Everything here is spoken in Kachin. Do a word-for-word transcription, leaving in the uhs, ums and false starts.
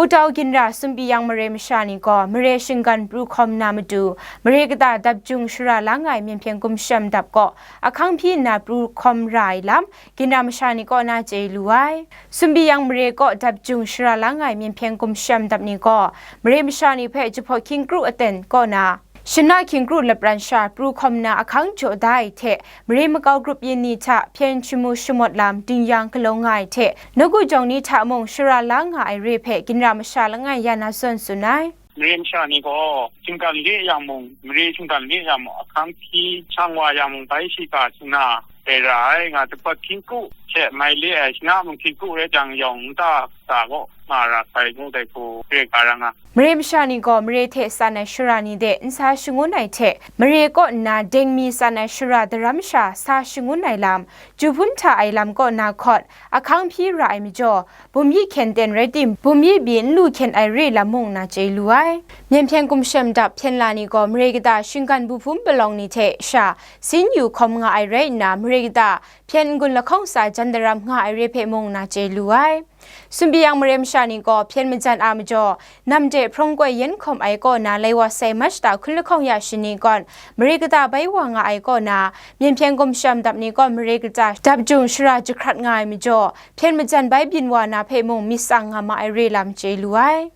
Utau ginra Sumpi Yang mare masha ni gaw mare shinggan pru hkawm na matu, mare kata dap jung shara la nga ai Myen Hpyen Gumshem Dap kaw ahkang hpyi nna pru hkawm ra ai lam, ginra masha ni kaw na chye lu ai. Sumpi Yang mare kaw dap jung shara la nga ai Myen Hpyen Gumshem Dap ni gaw, mare masha ni hpe jahpawt hkying kru aten kaw na, shana hkying kru lapran sha pru hkawm na ahkang jaw da ai hte, mare makau grup yin ni hta hpyen shamu shamawt lam ding yang galaw nga ai hte, nawku jawng ni hta mung shara la nga ai re hpe ginra masha langai ya na zawn tsun ai. Mare masha ni gaw, shinggan le yang mung, mare shinggan le yang mung, ahkang hpyi shang wa yang mung, bai shiga shana ai ra ai, nga jahpawt hkying kru hte mai le ai, shana mung hkying kru rai jang yawng nta kata kaw nga ra sai ngu dai hku re ga ra nga. Mare masha ni gaw mare hte san ai shara ni de nsa shangun ai hte, mare kaw nna deng mi san ai shara daram sha sa shangun ai lam, ju hpun hta ai lam kaw na hkawt, ahkang hpyi ra ai majaw, bum yi hkyen ten rai tim, bum yi byi n lu hkyen ai re lam mung na chye lu ai. Myen Hpyen Gumshem Dap hpyen la ni gaw mare kata shinggan bu hpum palawng ni hte sha sin yu hkawm nga ai rai nna, mare kata hpyen n-gun lahkawng tsa jan daram nga ai re hpe mung na chye lu ai. Sumpi Yang mare masha ni gaw hpyen majan a majaw, nam de hprawng koi yen hkawm ai kaw na lai wa sai March ta hkun lahkawng ya shani kawn, mare kata bai wa nga ai kaw na, Myen Hpyen Gumshem Dap ni kaw mare kata dap jung shara jahkrat nga ai majaw, hpyen majan bai byin wa na hpe mung myit tsang nga ma ai re lam chye lu ai.